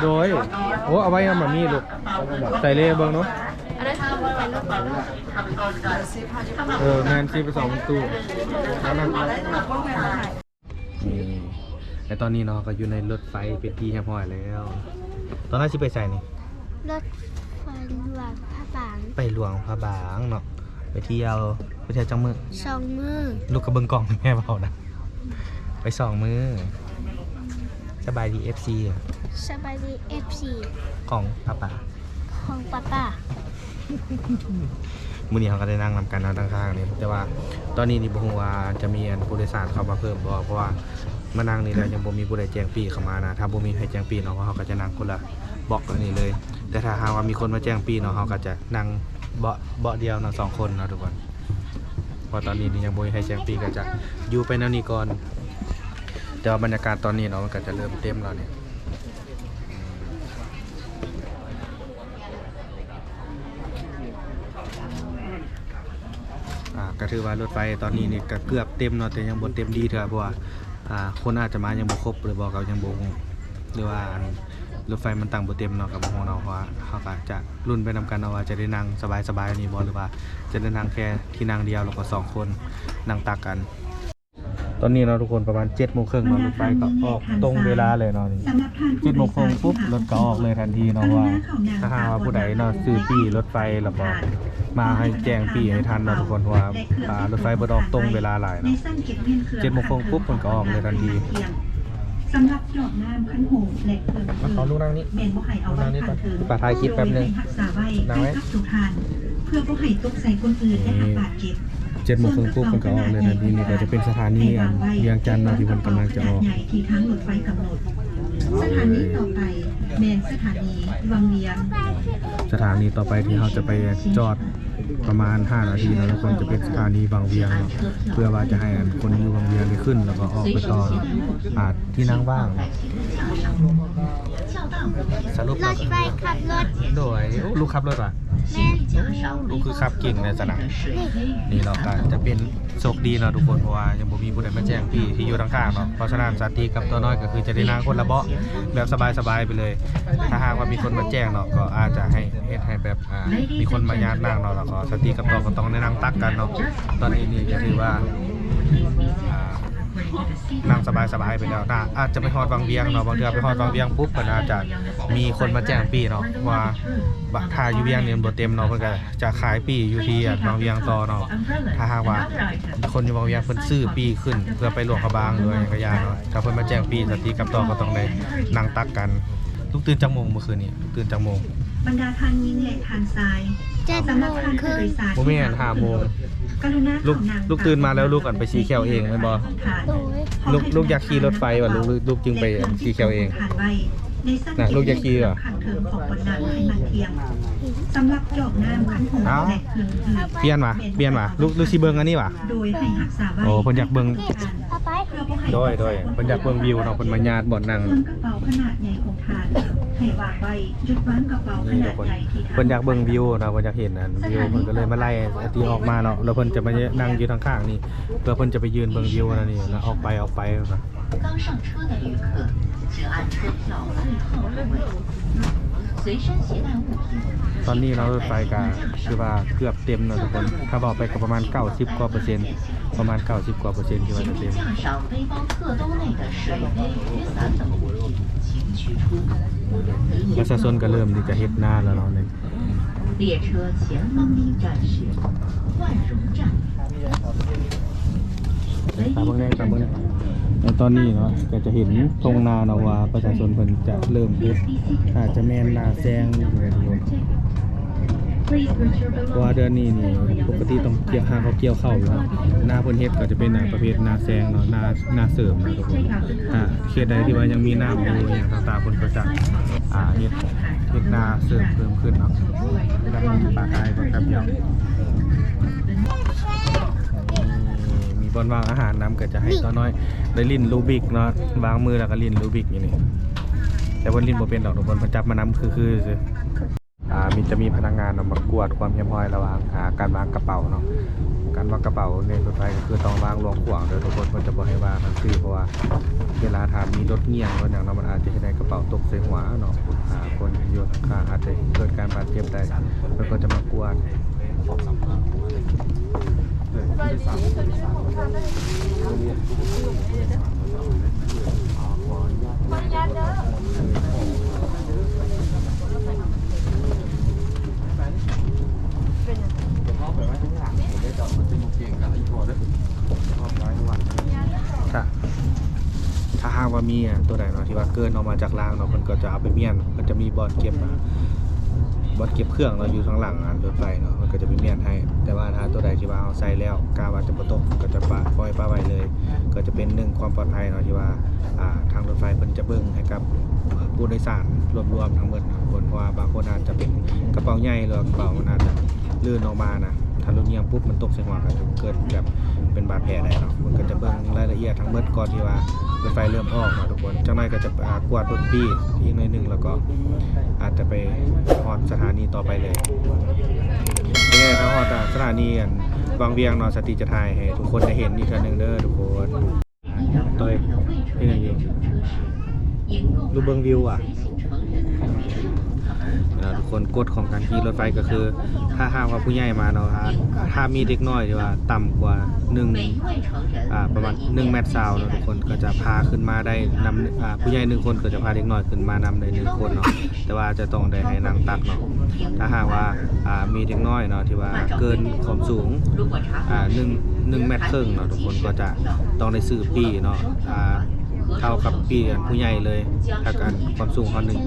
ໂດຍ ໂອ້ ເອົາໄວ້ນຳໝາມີລູກ ໃສ່ເລເບິ່ງເນາະ ອັນນັ້ນຄືເປັນຕູ້ ເອີ ແມ່ນ ສີ່ແປດສິບສອງ ເປັນຕູ້ ອັນນັ້ນ ນີ້ ແລະຕອນນີ້ເນາະ ເຮົາກໍຢູ່ໃນລົດໄຟເປັນທີ່ຮຽບຮ້ອຍແລ້ວ ຕອນເຮົາຊິໄປໃສນີ້? ລົດໄຟຫຼວງພະບາງ ໄປຫຼວງພະບາງເນາະ ໄປທ່ຽວ ໄປທ່ຽວຈັກມື້? ສອງມື້ ລູກກໍເບິ່ງກ້ອງແມ່ເວົ້ານະ ໄປສອງມື້ ສະບາຍດີ ເອັຟຊີ ສະບາຍດີ ເອັຟຊີ ຂອງປ້າໆ ຂອງປ້າໆ ມື້ນີ້ເຮົາກໍໄດ້ນັ່ງນຳກັນເນາະ ທາງຂ້າງນີ້ ແຕ່ວ່າຕອນນີ້ນີ້ບໍ່ຮູ້ວ່າຈະມີອັນຜູ້ໂດຍສານເຂົ້າມາເພີ່ມບໍ່ ເພາະວ່າມານັ່ງນີ້ແລ້ວຍັງບໍ່ມີຜູ້ໃດແຈ້ງປີ້ເຂົ້າມານະ ຖ້າບໍ່ມີໃຜແຈ້ງປີ້ເນາະ ພວກເຮົາກໍຈະນັ່ງຄົນລະ ບອກອັນນີ້ເລີຍ ແຕ່ຖ້າຫາກວ່າມີຄົນມາແຈ້ງປີ້ເນາະ ເຮົາກໍຈະນັ່ງເບາະ ເບາະດຽວເນາະ ສອງຄົນເນາະທຸກຄົນ ເພາະຕອນນີ້ນີ້ຍັງບໍ່ມີໃຜແຈ້ງປີ້ ກໍຈະຢູ່ໄປແນວນີ້ກ່ອນ ແຕ່ວ່າບັນຍາກາດຕອນນີ້ເນາະ ມັນກໍຈະເລີ່ມເຕັມແລ້ວນີ້ ອ່າ ກໍຖືວ່າລົດໄຟຕອນນີ້ນີ້ກໍເກືອບເຕັມເນາະ ແຕ່ຍັງບໍ່ເຕັມດີເທື່ອ ເພາະວ່າ ອ່າ ຄົນອາດຈະມາຍັງບໍ່ຄົບ ຫຼືບໍ່ກໍຍັງບໍ່ຮູ້ ຫຼືວ່າອັນລົດໄຟມັນຕັ້ງບໍ່ເຕັມເນາະ ກໍບໍ່ຮູ້ເນາະ ເພາະວ່າເຮົາກໍຈະລຸ້ນໄປນຳກັນເນາະ ວ່າຈະໄດ້ນັ່ງສະບາຍໆນີ້ບໍ່ ຫຼືວ່າຈະໄດ້ນັ່ງແຄ່ທີ່ນັ່ງດຽວ ແລ້ວກໍສອງຄົນນັ່ງຕັກກັນ. ຕອນນີ້ເນາະທຸກຄົນ ປະມານເຈັດໂມງເຄິ່ງເນາະ ລົດໄຟກໍອອກຕົງເວລາເລີຍເນາະ ນີ້ ເຈັດໂມງເຄິ່ງປຸບ ລົດກໍອອກເລີຍທັນທີເນາະ ເພາະວ່າຖ້າຫາກວ່າຜູ້ໃດເນາະ ຊື້ປີ້ລົດໄຟ ແລ້ວກໍມາໃຫ້ແຈ້ງປີ້ໃຫ້ທັນເນາະທຸກຄົນ ເພາະວ່າ ອ່າ ລົດໄຟເພິ່ນອອກຕົງເວລາຫຼາຍເນາະ ເຈັດໂມງເຄິ່ງປຸບ ເພິ່ນກໍອອກເລີຍທັນທີ. ສຳລັບຈອກນ້ຳຂັ້ນຫົງ ແລະ ເຄື່ອງ ມາ ຂໍລູກນັ່ງນີ້ ແມ່ນບໍ່ໃຫ້ເອົາໄວ້ຂ້າງເທິງ ປ້າຖ່າຍຄລິບແປັບໜຶ່ງ ໂດຍໃຫ້ຮັກສາໄວ້ໃຫ້ກັບຕົວທ່ານ ເພື່ອບໍ່ໃຫ້ຕົກໃສ່ຄົນອື່ນ ແລະ ຫາກບາດເຈັບ. ເຈັດໂມງເຄິ່ງປຸບ ເພິ່ນກໍອອກເລີຍທັນທີ. ນີ້ກໍຈະເປັນສະຖານີ ອັນ ວຽງຈັນເນາະ ທີ່ເພິ່ນກຳລັງຈະອອກ. ສະຖານີຕໍ່ໄປແມ່ນສະຖານີວັງວຽງ. ສະຖານີຕໍ່ໄປທີ່ເຮົາຈະໄປຈອດປະມານຫ້ານາທີເນາະ ແລ້ວເພິ່ນຈະເປັນສະຖານີວັງວຽງເນາະ ເພື່ອວ່າຈະໃຫ້ອັນຄົນຢູ່ວັງວຽງໄດ້ຂຶ້ນ ແລ້ວກໍອອກໄປຕໍ່ ອ່າ ທີ່ນັ່ງວ່າງ. ສະຫຼຸບ ລົດໄຟຂັບລົດ ໂດຍ ລູກຂັບລົດຫວາ? ແມ່ນ ລູກຄືຂັບເກັ່ງແທ້ຊັ້ນນະ. ນີ້ເນາະ ກໍຈະເປັນໂຊກດີເນາະທຸກຄົນ ເພາະວ່າຍັງບໍ່ມີຜູ້ໃດມາແຈ້ງປີ້ທີ່ຢູ່ທາງຂ້າງເນາະ. ເພາະສະນັ້ນ ສາວຕີກັບຕົວນ້ອຍກໍຄືຈະໄດ້ນັ່ງຄົນລະເບາະແບບສະບາຍໆໄປເລີຍ. ຖ້າຫາກວ່າມີຄົນມາແຈ້ງເນາະ ກໍອາດຈະໃຫ້ ເຮັດໃຫ້ແບບ ອ່າ ມີຄົນມາຍາດນັ່ງເນາະ ແລ້ວກໍສາວຕີກັບຕົວກໍຕ້ອງໄດ້ນັ່ງຕັກກັນເນາະ. ຕອນນີ້ນີ້ກໍຖືວ່າ ອ່າ ນັ່ງສະບາຍໆໄປແລ້ວນະ. ອາດຈະໄປຮອດວັງວຽງເນາະ ບາງເທື່ອໄປຮອດວັງວຽງປຸບ ເພິ່ນອາດຈະມີຄົນມາແຈ້ງປີ້ເນາະ ວ່າ ວ່າຖ້າຢູ່ວຽງນີ້ມັນບໍ່ເຕັມເນາະ ເພິ່ນກໍຈະຂາຍປີ້ຢູ່ທີ່ວັງວຽງຕໍ່ເນາະ. ຖ້າຫາກວ່າຄົນຢູ່ວັງວຽງເພິ່ນຊື້ປີ້ຂຶ້ນເພື່ອໄປຫຼວງພະບາງ ຫຼືຫຍັງກໍຢ່າເນາະ ຖ້າເພິ່ນມາແຈ້ງປີ້ ສາວຕີກັບຕົວກໍຕ້ອງໄດ້ນັ່ງຕັກກັນ. ລູກຕື່ນຈັກໂມງມື້ຄືນນີ້? ຕື່ນຈັກໂມງ? ບັນດາທ່ານຍິງ ແລະ ທ່ານຊາຍ ເຈັດໂມງເຄິ່ງ ສຳລັບທ່ານຜູ້ໂດຍສານ ບໍ່ແມ່ນ ຫ້າໂມງ. ລູກ ລູກຕື່ນມາແລ້ວ ລູກອັນໄປສີແຂ້ວເອງແມ່ນບໍ່? ໂດຍ. ລູກ ລູກຢາກຂີ່ລົດໄຟຫວາ? ລູກ ລູກ ລູກຈຶ່ງໄປສີແຂ້ວເອງນະ. ລູກຢາກຂີ່ຫວາ? ສຳລັບຈອກນ້ຳ ຄັນຫົງ ແລະ ເຄື່ອງດື່ມ ປ່ຽນຫວາ? ປ່ຽນຫວາ? ລູກ ລູກຊິເບິ່ງອັນນີ້ຫວາ? ໂດຍໃຫ້ຮັກສາໄວ້. ໂອ້ ເພິ່ນຢາກເບິ່ງ ໂດຍ ໂດຍ ເພິ່ນຢາກເບິ່ງວິວເນາະ ເພິ່ນມາຍາດບ່ອນນັ່ງ. ສ່ວນກະເປົາຂະໜາດໃຫຍ່ຂອງທ່ານ ໃຫ້ວາງໄວ້ຈຸດວາງກະເປົາຂະໜາດໃຫຍ່ທີ່ທ່ານ ເພິ່ນຢາກເບິ່ງວິວເນາະ ເພິ່ນຢາກເຫັນອັນວິວ ເພິ່ນກໍເລີຍມາໄລ່ອັນທີ່ອອກມາເນາະ ແລ້ວເພິ່ນຈະມານັ່ງຢູ່ທາງຂ້າງນີ້ ເພື່ອເພິ່ນຈະໄປຢືນເບິ່ງວິວອັນນີ້ນະ. ອອກໄປ ອອກໄປ. ຕອນນີ້ເນາະ ລົດໄຟກະຄືວ່າເກືອບເຕັມເນາະທຸກຄົນ ຖ້າເວົ້າໄປກໍປະມານເກົ້າສິບກວ່າເປີເຊັນ ປະມານເກົ້າສິບກວ່າເປີເຊັນທີ່ວ່າຈະເຕັມ. ປະຊາຊົນກໍເລີ່ມທີ່ຈະເຮັດນາແລ້ວເນາະນີ້. 列车前方的站是万荣站。ຕາມເບິ່ງແດ່ ຕາມເບິ່ງແດ່. ໃນຕອນນີ້ເນາະ ກໍຈະເຫັນທົ່ງນາເນາະ ວ່າປະຊາຊົນເພິ່ນຈະເລີ່ມເຮັດ ອາດຈະແມ່ນນາແຊງຢູ່ແຫຼະທຸກຄົນ ເພາະວ່າເດືອນນີ້ນີ້ປົກກະຕິຕ້ອງກ່ຽວ ຫາເຂົາກ່ຽວເຂົ້າຢູ່ເນາະ. ນາເພິ່ນເຮັດກໍຈະເປັນນາປະເພດນາແຊງເນາະ ນາ ນາເສີມເນາະທຸກຄົນ. ຖ້າເຂດໃດທີ່ວ່າຍັງມີນ້ຳຢູ່ຫຍັງຕ່າງໆ ເພິ່ນກໍຈະ ອາ ເຮັດ ເຮັດນາເສີມເພີ່ມຂຶ້ນເນາະ. ແລ້ວມີປາກາຍບໍ່ຄັບ ມີບ່ອນວາງອາຫານນຳ ກໍຈະໃຫ້ຕົວນ້ອຍໄດ້ຫຼິ້ນລູບິກເນາະ ວາງມືແລ້ວກໍຫຼິ້ນລູບິກຢູ່ນີ້. ແຕ່ເພິ່ນຫຼິ້ນບໍ່ເປັນດອກທຸກຄົນ ເພິ່ນຈັບມານຳຄືໆຊື່. ອ່າ ມີ ຈະມີພະນັກງານເນາະ ມາກວດຄວາມຮຽບຮ້ອຍລະຫວ່າງ ອ່າ ການວາງກະເປົາເນາະ. ການວາງກະເປົາໃນລົດໄຟກໍຄືຕ້ອງວາງລວງຂວາງເດີທຸກຄົນ ເພິ່ນຈະບໍ່ໃຫ້ວາງທັງຊື່ ເພາະວ່າເວລາຖ້າມີລົດຍ່ຽງລົດຫຍັງເນາະ ມັນອາດຈະເຮັດໃຫ້ກະເປົາຕົກໃສ່ຫົວເນາະ ອ່າ ຄົນທີ່ຢູ່ຂ້າງໆອາດຈະເກີດການບາດເຈັບໄດ້ ເພິ່ນກໍຈະມາກວດ. ຖ້າ ຖ້າຫາກວ່າມີ ອາ ຕົວໃດເນາະ ທີ່ວ່າເກີນອອກມາຈາກລາງເນາະ ເພິ່ນກໍຈະເອົາໄປມ້ຽນ ເພິ່ນຈະມີບ່ອນເກັບ ອາ ບ່ອນເກັບເຄື່ອງເນາະ ຢູ່ທາງຫຼັງ ອາ ລົດໄຟເນາະ ເພິ່ນກໍຈະໄປມ້ຽນໃຫ້. ແຕ່ວ່າຖ້າຕົວໃດທີ່ວ່າເຮົາໃສ່ແລ້ວ ກະວ່າຈະບໍ່ຕົກ ກໍຈະປະ ປ່ອຍປະໄວ້ເລີຍ. ກໍຈະເປັນໜຶ່ງຄວາມປອດໄພເນາະ ທີ່ວ່າ ອ່າ ທາງລົດໄຟເພິ່ນຈະເບິ່ງໃຫ້ກັບຜູ້ໂດຍສານລວມໆທັງໝົດທຸກຄົນ ເພາະວ່າບາງຄົນອາດຈະເປັນກະເປົາໃຫຍ່ ຫຼືວ່າກະເປົາມັນອາດຈະລື່ນອອກມານະ ຖ້າລົດຍ່ຽງປຸບມັນຕົກໃສ່ຫົວກໍຈະເກີດແບບເປັນບາດແຜໄດ້ເນາະ. ເພິ່ນກໍຈະເບິ່ງລາຍລະອຽດທັງໝົດກ່ອນທີ່ວ່າລົດໄຟເລີ່ມອອກເນາະທຸກຄົນ. ຈັກໜ້ອຍກໍຈະ ອາ ກວດເບິ່ງປີ້ອີກໜ້ອຍໜຶ່ງ ແລ້ວກໍອາດຈະໄປຮອດສະຖານີຕໍ່ໄປເລີຍ. ເປັນໄງ ຖ້າຮອດ ອາ ສະຖານີ ອັນ ວັງວຽງເນາະ ສະຕິຈະຖ່າຍໃຫ້ທຸກຄົນໄດ້ເຫັນອີກເທື່ອໜຶ່ງເດີທຸກຄົນ. ໂດຍ ເຮັດຫຍັງຢູ່? ດູເບິ່ງວິວຫວາ? ເວລາທຸກຄົນ ກົດຂອງການຂີ່ລົດໄຟກໍຄື ຖ້າຫາກວ່າຜູ້ໃຫຍ່ມາເນາະ ຖ້າ ຖ້າມີເດັກນ້ອຍທີ່ວ່າຕ່ຳກວ່າໜຶ່ງ ອ່າ ປະມານໜຶ່ງແມັດຊາວເນາະ ທຸກຄົນກໍຈະພາຂຶ້ນມາໄດ້ນຳ ອ່າ ຜູ້ໃຫຍ່ໜຶ່ງຄົນກໍຈະພາເດັກນ້ອຍຂຶ້ນມານຳໄດ້ໜຶ່ງຄົນເນາະ. ແຕ່ວ່າຈະຕ້ອງໄດ້ໃຫ້ນັ່ງຕັກເນາະ. ຖ້າຫາກວ່າ ອ່າ ມີເດັກນ້ອຍເນາະ ທີ່ວ່າເກີນຄວາມສູງ ອ່າ ໜຶ່ງ ໜຶ່ງແມັດເຄິ່ງເນາະ ທຸກຄົນກໍຈະຕ້ອງໄດ້ຊື້ປີ້ເນາະ ອ່າ ເທົ່າກັບປີ້ອັນຜູ້ໃຫຍ່ເລີຍ. ຖ້າອັນຄວາມສູງເຮົາໜຶ່ງ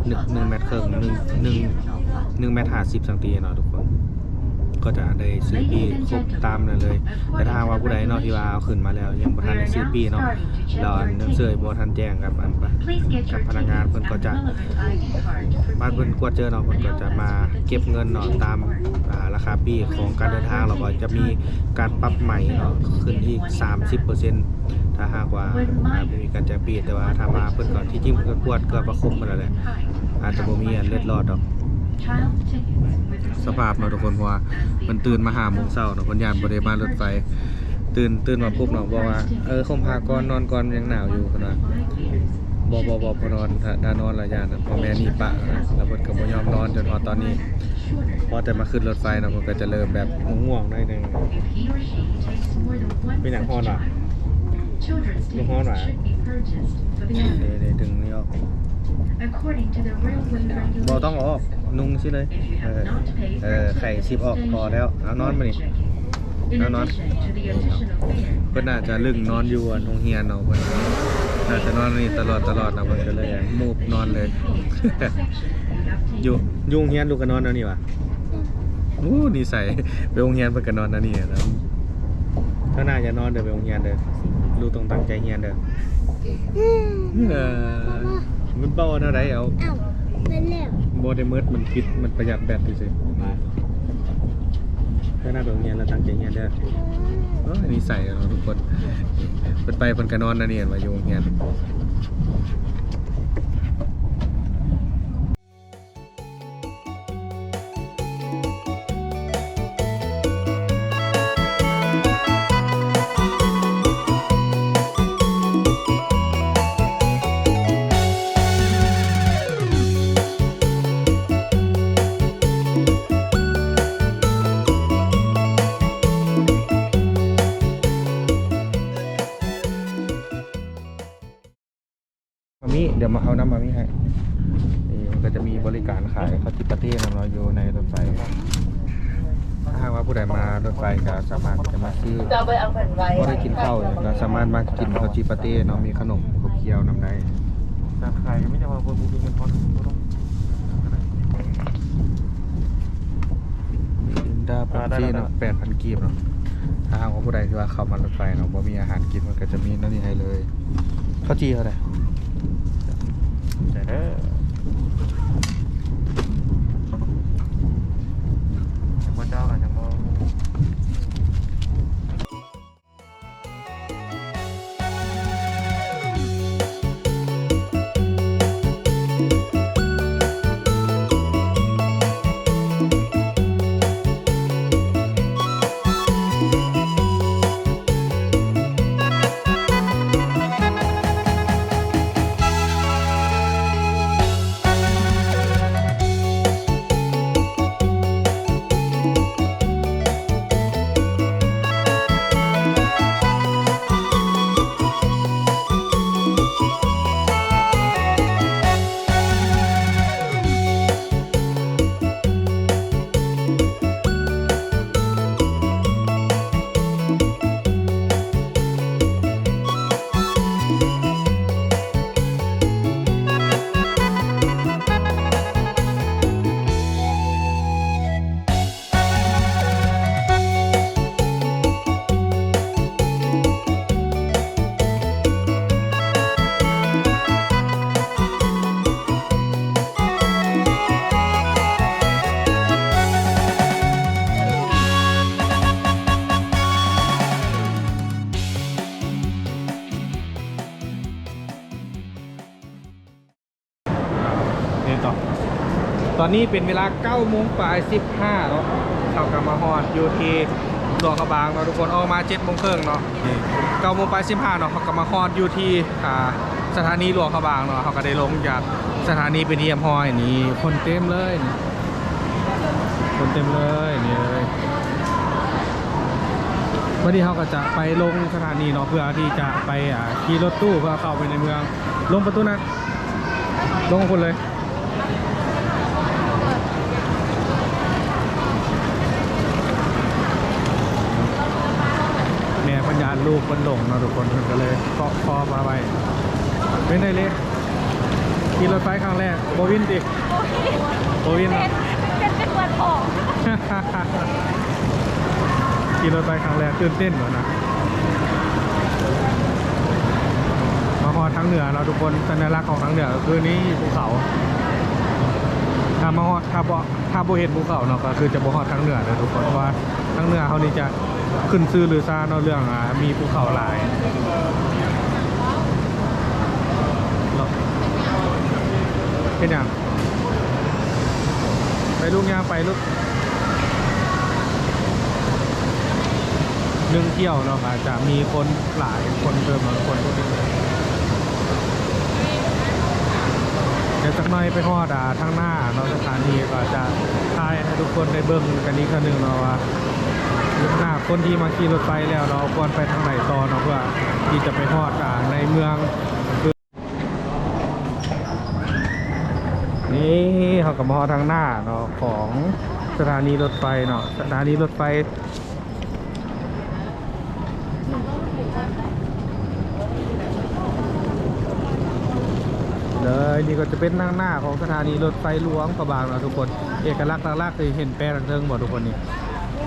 ໜຶ່ງ ໜຶ່ງແມັດເຄິ່ງ ໜຶ່ງ ໜຶ່ງ ໜຶ່ງແມັດຫ້າສິບຊັງຕີເນາະ ທຸກຄົນ ກໍຈະໄດ້ຊື້ປີ້ຄົບຕາມນັ້ນເລີຍ. ແຕ່ຖ້າຫາກວ່າຜູ້ໃດເນາະ ທີ່ວ່າເອົາຂຶ້ນມາແລ້ວ ຍັງບໍ່ທັນໄດ້ຊື້ປີ້ເນາະ ແລ້ວອັນເຊີຍບໍ່ທັນແຈ້ງກັບອັນ ກັບພະນັກງານ ເພິ່ນກໍຈະ ບາດເພິ່ນກວດເຈີເນາະ ເພິ່ນກໍຈະມາເກັບເງິນເນາະ ຕາມ ອ່າ ລາຄາປີ້ຂອງການເດີນທາງ ແລ້ວກໍຈະມີການປັບໃໝເນາະ ຂຶ້ນອີກສາມສິບເປີເຊັນ ຖ້າຫາກວ່າ ອ່າ ບໍ່ມີການແຈ້ງປີ້. ແຕ່ວ່າຖ້າມາເພິ່ນກໍ ທີ່ຈິງເພິ່ນກໍກວດເກືອບວ່າຄົບໝົດແລ້ວແຫຼະ ອາດຈະບໍ່ມີອັນເລັດລອດດອກ. ສະພາບເນາະທຸກຄົນ ເພາະວ່າເພິ່ນຕື່ນມາຫ້າໂມງເຊົ້າເນາະ ເພິ່ນຢ້ານບໍ່ໄດ້ມາລົດໄຟ. ຕື່ນ ຕື່ນມາປຸບເນາະ ບອກວ່າ ເອີ ຫົ່ມຜ້າກ່ອນ ນອນກ່ອນ ຍັງໜາວຢູ່ ເພິ່ນວ່າ. ບໍ່ ບໍ່ ບໍ່ ບໍ່ນອນ ຖ້າ ຖ້ານອນແລ້ວຢ້ານນະ ພໍ່ແມ່ໜີປະນະ. ແລ້ວເພິ່ນກໍບໍ່ຍອມນອນຈົນຮອດຕອນນີ້ ພໍແຕ່ມາຂຶ້ນລົດໄຟເນາະ ເພິ່ນກໍຈະເລີ່ມແບບງ່ວງໆໜ້ອຍໜຶ່ງ. ເປັນຫຍັງ ຮ້ອນຫວາ? ລູກຮ້ອນຫວາ? ເດ ເດ ດຶງນີ້ອອກ. ບໍ່ຕ້ອງເອົາອອກ ນຸ່ງຊີ້ເລີຍ. ເອີ ເອີ ໄຂຊິບອອກພໍແລ້ວ. ເອົານອນບາດນີ້ ເອົານອນ. ເພິ່ນໜ້າຈະລຶ້ງນອນຢູ່ອັນໂຮງຮຽນເນາະ ເພິ່ນໜ້າຈະນອນນີ້ຕະຫຼອດ ຕະຫຼອດເນາະ ເພິ່ນກໍເລີຍມູບນອນເລີຍ. ຢູ່ ຢູ່ໂຮງຮຽນລູກກໍນອນແນວນີ້ຫວາ? ໂອ້ ນິໄສ ໄປໂຮງຮຽນເພິ່ນກໍນອນແນວນີ້ນະ. ເທື່ອໜ້າຢ່ານອນເດີ ໄປໂຮງຮຽນເດີ ລູກຕ້ອງຕັ້ງໃຈຮຽນເດີ. ເອີ ມັນເວົ້າແນວໃດເອົາ? ເອົາ ເບິດແລ້ວ. ບໍ່ໄດ້ເໝິດ ມັນປິດ ມັນປະຢັດແບັດຊື່ໆ. ເທື່ອໜ້າໄປໂຮງຮຽນແລ້ວຕັ້ງໃຈຮຽນເດີ. ເອີ ນິໄສເນາະທຸກຄົນ ເພິ່ນໄປເພິ່ນກໍນອນແນວນີ້ວ່າຢູ່ໂຮງຮຽນ. ມາມີ ດຽວມາເອົານ້ຳມາມີໃຫ້. ນີ້ມັນກໍຈະມີບໍລິການຂາຍເຂົ້າຈີ່ປາເຕ້ນຳເນາະ ຢູ່ໃນລົດໄຟ. ຖ້າຫາກວ່າຜູ້ໃດມາລົດໄຟກໍສາມາດທີ່ຈະມາຊື້ ບໍ່ໄດ້ກິນເຂົ້າ ກໍສາມາດມາກິນເຂົ້າຈີ່ປາເຕ້ເນາະ ມີຂະໜົມຂົບຂຽວນຳໄດ້. ຈານຂາຍກໍມີແຕ່ວ່າບໍ່ມີເງິນທອນ. ມີລິນດາເປັບຊີເນາະ ແປດພັນກີບເນາະ. ຖ້າຫາກວ່າຜູ້ໃດທີ່ວ່າເຂົ້າມາລົດໄຟເນາະ ບໍ່ມີອາຫານກິນ ເພິ່ນກໍຈະມີແນວນີ້ໃຫ້ເລີຍ. ເຂົ້າຈີ່ເທົ່າໃດ? ໃຈເດີ ບໍ່ເຈົ້າກັນຍັງບໍ່. ນີ້ຕໍ່ ຕອນນີ້ເປັນເວລາເກົ້າໂມງປາຍສິບຫ້າເນາະ ເຮົາກໍມາຮອດຢູ່ທີ່ຫຼວງພະບາງເນາະທຸກຄົນ. ອອກມາເຈັດໂມງເຄິ່ງເນາະ ນີ້ເກົ້າໂມງປາຍສິບຫ້າເນາະ ເຮົາກໍມາຮອດຢູ່ທີ່ ອ່າ ສະຖານີຫຼວງພະບາງເນາະ. ເຮົາກໍໄດ້ລົງຈາກສະຖານີເປັນທີ່ຮຽບຮ້ອຍ. ນີ້ຄົນເຕັມເລີຍ ນີ້ຄົນເຕັມເລີຍ ນີ້ເລີຍ. ບັດນີ້ເຮົາກໍຈະໄປລົງສະຖານີເນາະ ເພື່ອທີ່ຈະໄປ ອ່າ ຂີ່ລົດຕູ້ເພື່ອເຂົ້າໄປໃນເມືອງ ລົງປະຕູນ້ຳ ລົງພຸ້ນເລີຍ. ແມ່ເພິ່ນຢ້ານລູກເພິ່ນຫຼົງເນາະທຸກຄົນ ເພິ່ນກໍເລີຍເກາະຄໍພາໄວ້. ເປັນໃດເລ? ຂີ່ລົດໄຟຄັ້ງແລກ ບໍ່ວິນຕິ? ບໍ່ວິນ ບໍ່ວິນເນາະ ເປັນ ເປັນ ເປັນເພື່ອນພໍ່. ຂີ່ລົດໄຟຄັ້ງແລກ ຕື່ນເຕັ້ນວ່ານະ. ມາຮອດທາງເໜືອເນາະທຸກຄົນ ສັນຍະລັກຂອງທາງເໜືອກໍຄືນີ້ ພູເຂົາ. ຖ້າມາຮອດ ຖ້າບໍ່ ຖ້າບໍ່ເຫັນພູເຂົາເນາະ ກໍຄືຈະບໍ່ຮອດທາງເໜືອເດີທຸກຄົນ ເພາະວ່າທາງເໜືອເຮົານີ້ຈະຂຶ້ນຊື່ລືຊາເນາະ ເລື່ອງ ອ່າ ມີພູເຂົາຫຼາຍ. ເຮັດຫຍັງ? ໄປລູກ ຍ່າງໄປລູກ. ໜຶ່ງທ່ຽວເນາະ ອາດຈະມີຄົນຫຼາຍຄົນເພີ່ມເນາະທຸກຄົນ. ດຽວຈັກໜ່ອຍໄປຮອດ ອ່າ ທາງໜ້າເນາະ ສະຖານີ ກໍຈະຖ່າຍໃຫ້ທຸກຄົນໄດ້ເບິ່ງກັນອີກເທື່ອໜຶ່ງເນາະ ວ່າ ຖ້າຄົນທີ່ມາຂີ່ລົດໄຟແລ້ວ ເຮົາຄວນໄປທາງໃດຕໍ່ເນາະ ເພື່ອທີ່ຈະໄປຮອດ ອ່າ ໃນເມືອງ. ນີ້ເຮົາກໍມາຮອດທາງໜ້າເນາະ ຂອງສະຖານີລົດໄຟເນາະ ສະຖານີລົດໄຟເລີຍ. ນີ້ກໍຈະເປັນທາງໜ້າຂອງສະຖານີລົດໄຟຫຼວງພະບາງເນາະທຸກຄົນ. ເອກະລັກຫຼັກໆ ເຫັນແປະທາງເທິງບໍ່ທຸກຄົນ? ນີ້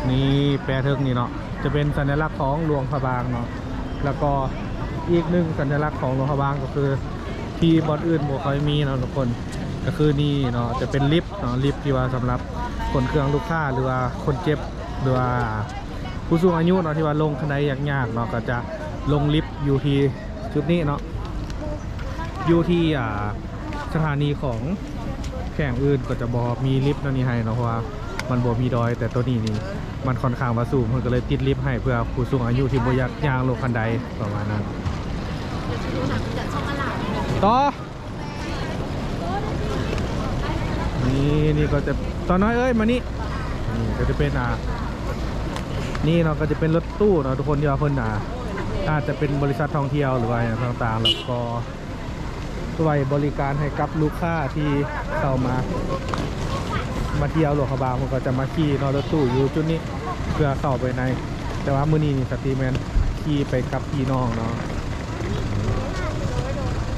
ນີ້ແປະເທິງນີ້ເນາະ ຈະເປັນສັນຍະລັກຂອງຫຼວງພະບາງເນາະ. ແລ້ວກໍອີກໜຶ່ງສັນຍະລັກຂອງຫຼວງພະບາງກໍຄື ທີ່ບ່ອນອື່ນບໍ່ຄ່ອຍມີເນາະທຸກຄົນ ກໍຄືນີ້ເນາະ ຈະເປັນລິບເນາະ ລິບທີ່ວ່າສຳລັບຂົນເຄື່ອງລູກຄ້າ ຫຼືວ່າຄົນເຈັບ ຫຼືວ່າຜູ້ສູງອາຍຸເນາະ ທີ່ວ່າລົງຂັ້ນໄດຍາກໆເນາະ ກໍຈະລົງລິບຢູ່ທີ່ຈຸດນີ້ເນາະ. ຢູ່ທີ່ ອ່າ ສະຖານີຂອງແຂວງອື່ນກໍຈະບໍ່ມີລິບແນວນີ້ໃຫ້ເນາະ ເພາະວ່າມັນບໍ່ມີດອຍ ແຕ່ໂຕນີ້ນີ້ມັນຂ້ອນຂ້າງວ່າສູງ ເພິ່ນກໍເລີຍຕິດລິບໃຫ້ ເພື່ອຜູ້ສູງອາຍຸທີ່ບໍ່ຢາກຍ່າງລົງຂັ້ນໄດປະມານນັ້ນ. ຕໍ່ ນີ້ ນີ້ກໍຈະ ຕານ້ອຍເອີຍ ມານີ້. ນີ້ກໍຈະເປັນ ອ່າ ນີ້ເນາະ ກໍຈະເປັນລົດຕູ້ເນາະທຸກຄົນ ທີ່ວ່າເພິ່ນ ອ່າ ອາດຈະເປັນບໍລິສັດທ່ອງທ່ຽວ ຫຼືວ່າຫຍັງຕ່າງໆ ແລ້ວກໍ ໄວ້ບໍລິການໃຫ້ກັບລູກຄ້າທີ່ເຂົ້າມາ. ມາທ່ຽວຫຼວງພະບາງ ເພິ່ນກໍຈະມາຂີ່ເນາະ ລົດຕູ້ຢູ່ຈຸດນີ້ ເພື່ອເຂົ້າໄປໃນ. ແຕ່ວ່າມື້ນີ້ນີ້ ສະຕິແມ່ນຂີ່ໄປກັບພີ່ນ້ອງເນາະ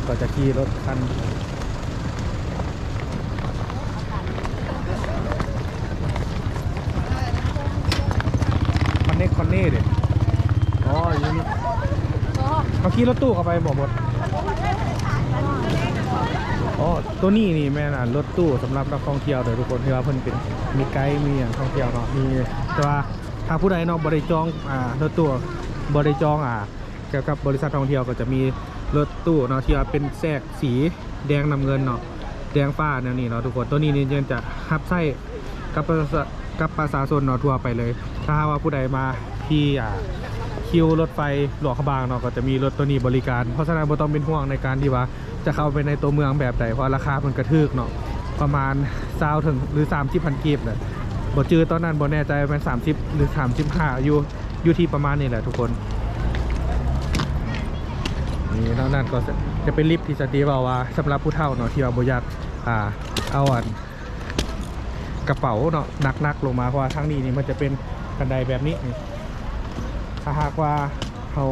ກໍຈະຂີ່ລົດຄັນ ຄອນເນັກ ຄອນເນເດ. ອໍ ຢູ່ນີ້ ເຮົາຂີ່ລົດຕູ້ເຂົ້າໄປບໍ່ໝົດ. ອໍ ໂຕນີ້ນີ້ແມ່ນ ອັນ ລົດຕູ້ສຳລັບນັກທ່ອງທ່ຽວເດີທຸກຄົນ ທີ່ວ່າເພິ່ນເປັນ ມີໄກ ມີຫຍັງທ່ອງທ່ຽວເນາະ ມີ. ແຕ່ວ່າຖ້າຜູ້ໃດເນາະ ບໍ່ໄດ້ຈອງ ອ່າ ລົດຕູ້ ບໍ່ໄດ້ຈອງ ອ່າ ກ່ຽວກັບບໍລິສັດທ່ອງທ່ຽວ ກໍຈະມີລົດຕູ້ເນາະ ທີ່ວ່າເປັນແຊກສີແດງນ້ຳເງິນເນາະ ແດງຟ້າແນວນີ້ເນາະທຸກຄົນ. ໂຕນີ້ນີ້ຈະຮັບໃຊ້ກັບປະຊາ ກັບປະຊາຊົນເນາະ ທົ່ວໄປເລີຍ. ຖ້າຫາກວ່າຜູ້ໃດມາທີ່ ອ່າ ຄິວລົດໄຟຫຼວງພະບາງເນາະ ກໍຈະມີລົດໂຕນີ້ບໍລິການ. ເພາະສະນັ້ນບໍ່ຕ້ອງເປັນຫ່ວງໃນການທີ່ວ່າຈະເຂົ້າໄປໃນຕົວເມືອງແບບໃດ ເພາະວ່າລາຄາເພິ່ນກະຖືກເນາະ ປະມານຊາວເຖິງ ຫຼື ສາມສິບພັນກີບແຫຼະ ບໍ່ຈື່ຕອນນັ້ນ ບໍ່ແນ່ໃຈ ແມ່ນສາມສິບ ຫຼື ສາມສິບຫ້າ ຢູ່ ຢູ່ທີ່ປະມານນີ້ແຫຼະທຸກຄົນ. ນີ້ເນາະ ນັ້ນກໍຈະເປັນລິບທີ່ສະຕິເວົ້າວ່າ ສຳລັບຜູ້ເຖົ້າເນາະ ທີ່ວ່າບໍ່ຢາກ ອ່າ ເອົາ ອັນ ກະເປົາເນາະ ໜັກໆລົງມາ ເພາະວ່າທາງນີ້ນີ້ມັນຈະເປັນຄັນໄດແບບນີ້. ຖ້າຫາກວ່າເຮົາ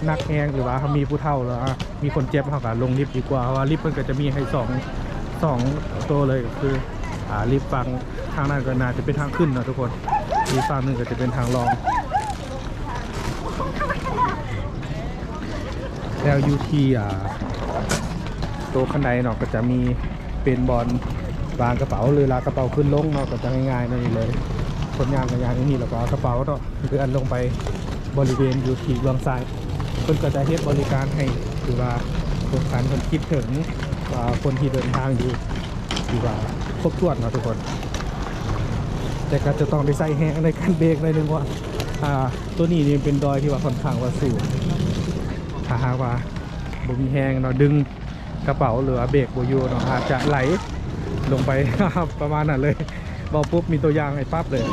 ໜັກແຮງ ຫຼືວ່າເຮົາມີຜູ້ເຖົ້າ ຫຼືວ່າມີຄົນເຈັບ ເຮົາກໍລົງລິບດີກວ່າ ເພາະວ່າລິບມັນກໍຈະມີໃຫ້ສອງ ສອງໂຕເລີຍ ກໍຄື ອ່າ ລິບຝັ່ງທາງນັ້ນກໍໜ້າຈະເປັນທາງຂຶ້ນເນາະທຸກຄົນ ອີກຝັ່ງໜຶ່ງກໍຈະເປັນທາງລ່ອງ. ແລ້ວຢູ່ທີ່ ອ່າ ໂຕຄັນໄດເນາະ ກໍຈະມີເປັນບ່ອນວາງກະເປົາ ຫຼື ລາກກະເປົາຂຶ້ນລົງເນາະ ກໍຈະງ່າຍໆແນວນີ້ເລີຍ. ຄົນຍ່າງກໍຍ່າງຢູ່ນີ້ ແລ້ວກໍເອົາກະເປົາເນາະ ເລື່ອນລົງໄປບໍລິເວນຢູ່ທີ່ເບື້ອງຊ້າຍ. ເພິ່ນກໍຈະເຮັດບໍລິການໃຫ້ ຖືວ່າຄົນຄັນເພິ່ນຄິດເຖິງ ອ່າ ຄົນທີ່ເດີນທາງຢູ່ ຖືວ່າຄົບຖ້ວນເນາະທຸກຄົນ. ແຕ່ກໍຈະຕ້ອງໄດ້ໃຊ້ແຮງໃນການເບຣກໜ້ອຍໜຶ່ງ ເພາະວ່າ ອ່າ ໂຕນີ້ນີ້ເປັນດອຍທີ່ວ່າຄ່ອນຂ້າງວ່າສູງ ຖ້າຫາກວ່າບໍ່ມີແຮງເນາະ ດຶງກະເປົາ ຫຼືວ່າເບຣກບໍ່ຢູ່ເນາະ ອາດຈະໄຫຼລົງໄປ ປະມານນັ້ນເລີຍ. ເວົ້າປຸບມີຕົວຢ່າງໃຫ້ປັບເລີຍ.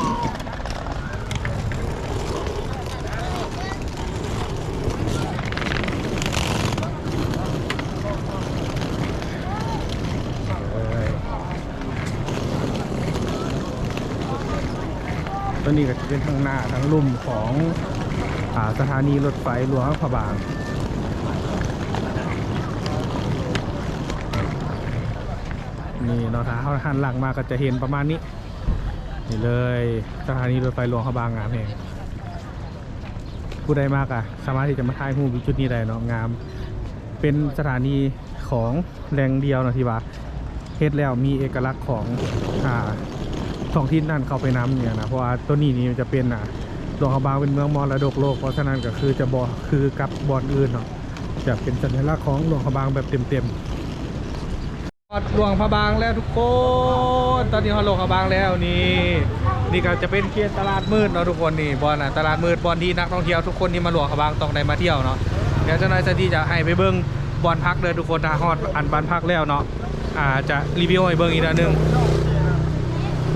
ຕົວນີ້ກໍຈະເປັນທາງໜ້າທາງລຸ່ມຂອງ ອ່າ ສະຖານີລົດໄຟຫຼວງພະບາງ. ນີ້ເນາະ ຖ້າເຮົາຫັນຫຼັງມາກໍຈະເຫັນປະມານນີ້ ນີ້ເລີຍ ສະຖານີລົດໄຟຫຼວງພະບາງ ງາມແຮງ. ຜູ້ໃດມາກໍສາມາດທີ່ຈະມາຖ່າຍຮູບຢູ່ຈຸດນີ້ໄດ້ເນາະ ງາມ ເປັນສະຖານີຂອງແຫຼ່ງດຽວເນາະ ທີ່ວ່າເຮັດແລ້ວມີເອກະລັກຂອງ ອ່າ ທ້ອງຖິ່ນນັ້ນເຂົ້າໄປນຳນີ້ນະ. ເພາະວ່າໂຕນີ້ນີ້ຈະເປັນ ອ່າ ຫຼວງພະບາງເປັນເມືອງມໍລະດົກໂລກ ເພາະສະນັ້ນກໍຄືຈະບໍ່ຄືກັບບ່ອນອື່ນເນາະ ຈະເປັນສັນຍະລັກຂອງຫຼວງພະບາງແບບເຕັມໆ. ຮອດຫຼວງພະບາງແລ້ວທຸກຄົນ ຕອນນີ້ຮອດຫຼວງພະບາງແລ້ວ. ນີ້ ນີ້ກໍຈະເປັນເຂດຕະຫຼາດມືດເນາະທຸກຄົນ. ນີ້ບ່ອນ ອ່າ ຕະຫຼາດມືດ ບ່ອນທີ່ນັກທ່ອງທ່ຽວທຸກຄົນທີ່ມາຫຼວງພະບາງຕ້ອງໄດ້ມາທ່ຽວເນາະ. ດຽວຈັກໜ້ອຍສະຕິຈະໃຫ້ໄປເບິ່ງບ່ອນພັກເດີທຸກຄົນ. ຖ້າຮອດອັນບ້ານພັກແລ້ວເນາະ ອາ ຈະຣີວິວໃຫ້ເບິ່ງອີກເທື່ອໜຶ່ງ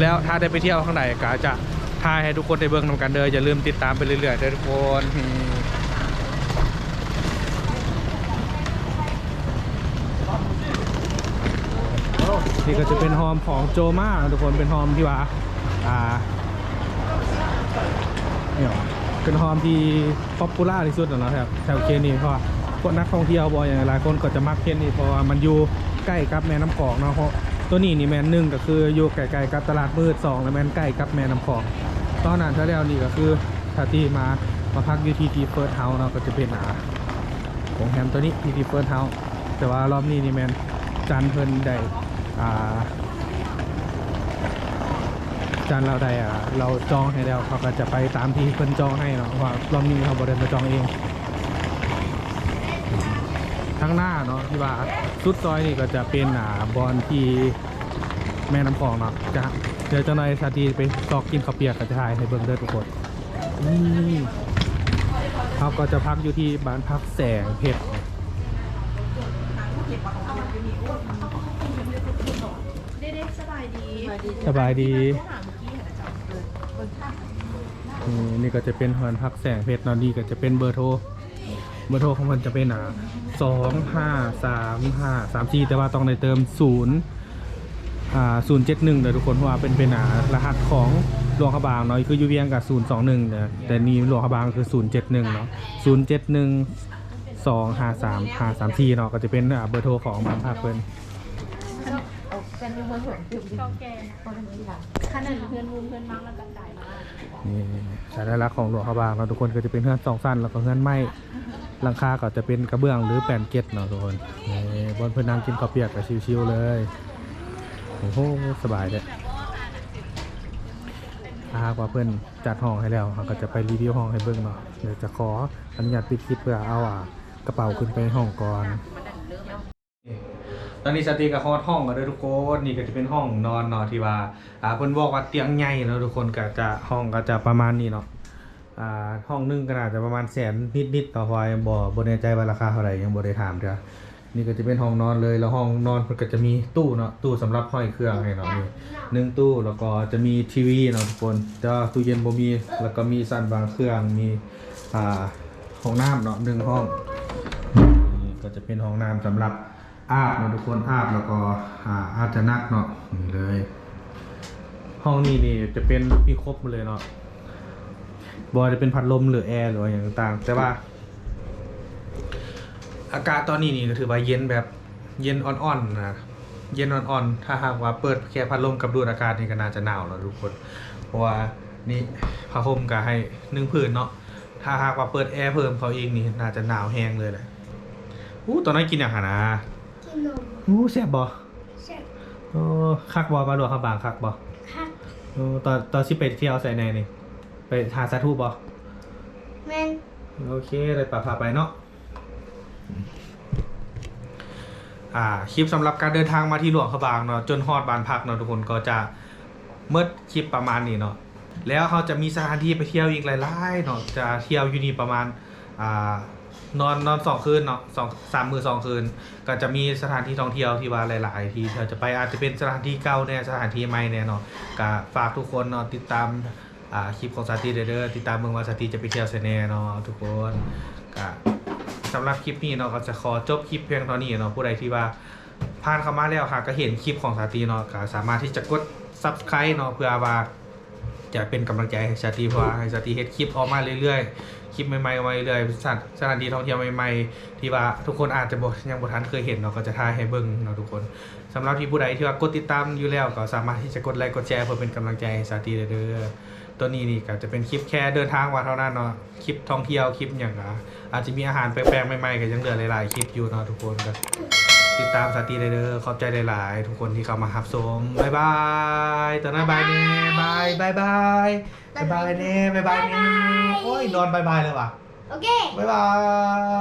ແລ້ວຖ້າໄດ້ໄປທ່ຽວທາງໃດກໍຈະຖ່າຍໃຫ້ທຸກຄົນໄດ້ເບິ່ງນຳກັນເດີ. ຢ່າລືມຕິດຕາມໄປເລື້ອຍໆເດີທຸກຄົນ. ນີ້ກໍຈະເປັນໂຮມຂອງໂຈມາເນາະທຸກຄົນ ເປັນໂຮມທີ່ວ່າ ອ່າ ເປັນໂຮມທີ່ ປັອບປູລາທີ່ສຸດແລ້ວເນາະ ແຖວ ແຖວເຂດນີ້ ເພາະວ່າພວກນັກທ່ອງທ່ຽວບໍ່ຫຍັງຫຼາຍຄົນກໍຈະມັກເຂດນີ້ ເພາະວ່າມັນຢູ່ໃກ້ກັບແມ່ນ້ຳຂອງເນາະ. ເພາະໂຕນີ້ນີ້ແມ່ນ ໜຶ່ງກໍຄືຢູ່ໃກ້ໆກັບຕະຫຼາດມືດ ສອງແລ້ວແມ່ນໃກ້ກັບແມ່ນ້ຳຂອງ. ຕອນນັ້ນເທື່ອແລ້ວນີ້ກໍຄື ຖ້າທີ່ມາ ມາພັກຢູ່ທີ່ ທີ່ First House ເນາະ ກໍຈະເປັນ ອ່າ ໂຮງແຮມໂຕນີ້ ທີ່ ທີ່ First House. ແຕ່ວ່າລອບນີ້ນີ້ແມ່ນຈັນເພິ່ນໄດ້ ອ່າ ຈັນລາວໄດ້ ອ່າ ລາວຈອງໃຫ້ແລ້ວ ເຮົາກໍຈະໄປຕາມທີ່ເພິ່ນຈອງໃຫ້ເນາະ ເພາະວ່າລອບນີ້ເຮົາບໍ່ໄດ້ມາຈອງເອງ. ທາງໜ້າເນາະ ທີ່ວ່າສຸດຊອຍນີ້ກໍຈະເປັນ ອ່າ ບ່ອນທີ່ແມ່ນ້ຳຂອງເນາະ. ຈະ ດຽວຈັກໜ້ອຍສາທິໄປຊອກກິນເຂົ້າປຽກ ກໍຈະຖ່າຍໃຫ້ເບິ່ງເດີທຸກຄົນ. ນີ້ ເຮົາກໍຈະພັກຢູ່ທີ່ບ້ານພັກແສງເພັດ. ສະບາຍດີ ສະບາຍດີ. ນີ້ ນີ້ກໍຈະເປັນບ້ານພັກແສງເພັດເນາະ. ນີ້ກໍຈະເປັນເບີໂທ ເບີໂທຂອງເພິ່ນຈະເປັນ ອ່າ ສອງຫ້າສາມຫ້າສາມສີ່ ແຕ່ວ່າຕ້ອງໄດ້ເຕີມສູນ ອ່າ ສູນເຈັດໜຶ່ງເດີທຸກຄົນ ເພາະວ່າເປັນ ເປັນ ອ່າ ລະຫັດຂອງຫຼວງພະບາງເນາະ ຄືຢູ່ວຽງກໍສູນສອງໜຶ່ງເດີ ແຕ່ນີ້ຫຼວງພະບາງຄືສູນເຈັດໜຶ່ງເນາະ ສູນເຈັດໜຶ່ງ ສອງຫ້າສາມ ຫ້າສາມສີ່ເນາະ ກໍຈະເປັນ ອ່າ ເບີໂທຂອງບ້ານພັກເພິ່ນ. ຄັນນັ້ນເຮືອນມຸມເຮືອນມັງແລ້ວກໍຕາຍມາ ນີ້ສາຍລັກຂອງຫຼວງພະບາງເນາະທຸກຄົນ ກໍຈະເປັນເຮືອນສອງຊັ້ນ ແລ້ວກໍເຮືອນໄມ້ ຫຼັງຄາກໍຈະເປັນກະເບື້ອງ ຫຼື ແປ້ນເກັດເນາະທຸກຄົນ. ນີ້ບ່ອນເພິ່ນນັ່ງກິນເຂົ້າປຽກກໍຊິວໆເລີຍ. ໂອ້ໂຫ ສະບາຍແທ້. ຖ້າຫາກວ່າເພິ່ນຈັດຫ້ອງໃຫ້ແລ້ວ ເຮົາກໍຈະໄປຣີວິວຫ້ອງໃຫ້ເບິ່ງເນາະ. ດຽວຈະຂໍອະນຸຍາດປິດຄລິບ ເພື່ອເອົາ ອ່າ ກະເປົາຂຶ້ນໄປຫ້ອງກ່ອນ. ຕອນນີ້ສາວຕີກໍຮອດຫ້ອງແລ້ວເດີທຸກຄົນ. ນີ້ກໍຈະເປັນຫ້ອງນອນເນາະ ທີ່ວ່າ ອ່າ ເພິ່ນບອກວ່າຕຽງໃຫຍ່ເນາະທຸກຄົນ. ກໍຈະ ຫ້ອງກໍຈະປະມານນີ້ເນາະ. ອ່າ ຫ້ອງໜຶ່ງກໍໜ້າຈະປະມານແສນນິດໆເນາະ ເພາະວ່າຍັງບໍ່ ບໍ່ແນ່ໃຈວ່າລາຄາເທົ່າໃດ ຍັງບໍ່ໄດ້ຖາມເທື່ອ. ນີ້ກໍຈະເປັນຫ້ອງນອນເລີຍ ແລ້ວຫ້ອງນອນເພິ່ນກໍຈະມີຕູ້ເນາະ ຕູ້ສຳລັບຫ້ອຍເຄື່ອງໃຫ້ເນາະ ນີ້ໜຶ່ງຕູ້ ແລ້ວກໍຈະມີທີວີເນາະທຸກຄົນ ແຕ່ວ່າຕູ້ເຢັນບໍ່ມີ. ແລ້ວກໍມີຊັ້ນວາງເຄື່ອງ ມີ ອ່າ ຫ້ອງນ້ຳເນາະ ໜຶ່ງຫ້ອງ. ນີ້ກໍຈະເປັນຫ້ອງນ້ຳສຳລັບອາບເນາະທຸກຄົນ ອາບ ແລ້ວກໍ ອ່າ ອາບຈະໜັກເນາະ ນີ້ເລີຍ. ຫ້ອງນີ້ນີ້ຈະເປັນ ມີຄົບໝົດເລີຍເນາະ ບໍ່ວ່າຈະເປັນພັດລົມ ຫຼື ແອ ຫຼືວ່າຫຍັງຕ່າງໆ ແຕ່ວ່າອາກາດຕອນນີ້ນີ້ກໍຖືວ່າເຢັນແບບເຢັນອ່ອນໆນະ ເຢັນອ່ອນໆ. ຖ້າຫາກວ່າເປີດແຄ່ພັດລົມກັບດູດອາກາດນີ້ກໍໜ້າຈະໜາວແລ້ວທຸກຄົນ ເພາະວ່ານີ້ຜ້າຫົ່ມກໍໃຫ້ໜຶ່ງຜືນເນາະ. ຖ້າຫາກວ່າເປີດແອເພີ່ມເຂົ້າອີກນີ້ໜ້າຈະໜາວແຮງເລີຍແຫຼະ. ອູ້ ຕອນນັ້ນກິນຫຍັງຫັ້ນນະ? ກິນນົມ. ອູ້ ແຊບບໍ່? ແຊບ. ໂອ້ ຄັກບໍ່? ມາຫຼວງພະບາງຄັກບໍ່? ຄັກ. ໂອ້ ຕອນ ຕອນຊິໄປທ່ຽວໃສແດ່ນີ້? ໄປຫາສາທຸບໍ່? ແມ່ນ. ໂອເຄ ໄດ້ປະພາໄປເນາະ. ອ່າ ຄລິບສຳລັບການເດີນທາງມາທີ່ຫຼວງພະບາງເນາະ ຈົນຮອດບ້ານພັກເນາະທຸກຄົນ ກໍຈະໝົດຄລິບປະມານນີ້ເນາະ. ແລ້ວເຮົາຈະມີສະຖານທີ່ໄປທ່ຽວອີກຫຼາຍໆເນາະ ຈະທ່ຽວຢູ່ນີ້ປະມານ ອ່າ ນອນ ນອນສອງຄືນເນາະ ສອງ ສາມມື້ສອງຄືນ. ກໍຈະມີສະຖານທີ່ທ່ອງທ່ຽວທີ່ວ່າຫຼາຍໆທີ່ເຮົາຈະໄປ ອາດຈະເປັນສະຖານທີ່ເກົ່າແດ່ ສະຖານທີ່ໃໝ່ແດ່ເນາະ. ກໍຝາກທຸກຄົນເນາະ ຕິດຕາມ ອ່າ ຄລິບຂອງສາຕີໄດ້ເດີ ຕິດຕາມເບິ່ງວ່າສາຕີຈະໄປທ່ຽວໃສແດ່ເນາະທຸກຄົນ. ກະສຳລັບຄລິບນີ້ເນາະ ກໍຈະຂໍຈົບຄລິບພຽງເທົ່ານີ້ເນາະ. ຜູ້ໃດທີ່ວ່າຜ່ານເຂົ້າມາແລ້ວຫາກະເຫັນຄລິບຂອງສາຕີເນາະ ກໍສາມາດທີ່ຈະກົດ Subscribe ເນາະ ເພື່ອວ່າຈະເປັນກຳລັງໃຈໃຫ້ສາຕີ ເພື່ອໃຫ້ສາຕີເຮັດຄລິບອອກມາເລື້ອຍໆ ຄລິບໃໝ່ໆອອກມາເລື້ອຍໆ ສະ ສະຖານທີ່ທ່ອງທ່ຽວໃໝ່ໆ ທີ່ວ່າທຸກຄົນອາດຈະບໍ່ ຍັງບໍ່ທັນເຄີຍເຫັນເນາະ ກໍຈະຖ່າຍໃຫ້ເບິ່ງເນາະທຸກຄົນ. ສຳລັບທີ່ຜູ້ໃດທີ່ວ່າກົດຕິດຕາມຢູ່ແລ້ວ ກໍສາມາດທີ່ຈະກົດໄລກົດແຊ ເພື່ອເປັນກຳລັງໃຈໃຫ້ສາຕີໄດ້ເດີ. ໂຕນີ້ນີ້ກໍຈະເປັນຄລິບແຄ່ເດີນທາງມາເທົ່ານັ້ນເນາະ ຄລິບທ່ອງທ່ຽວ ຄລິບຫຍັງ ອາ ອາດຈະມີອາຫານແປກໆໃໝ່ໆ ກໍຍັງເຫຼືອຫຼາຍໆຄລິບຢູ່ເນາະທຸກຄົນ. ກໍຕິດຕາມສາຕີໄດ້ເດີ. ຂອບໃຈຫຼາຍໆທຸກຄົນທີ່ເຂົ້າມາຮັບຊົມ. ບາຍບາຍ. ຕອນນັ້ນບາຍແດ່. ບາຍ ບາຍບາຍ. ບາຍບາຍແດ່. ບາຍບາຍແດ່. ໂອ້ຍ ນອນບາຍບາຍເລີຍຫວາ. ໂອເຄ ບາຍບາຍ.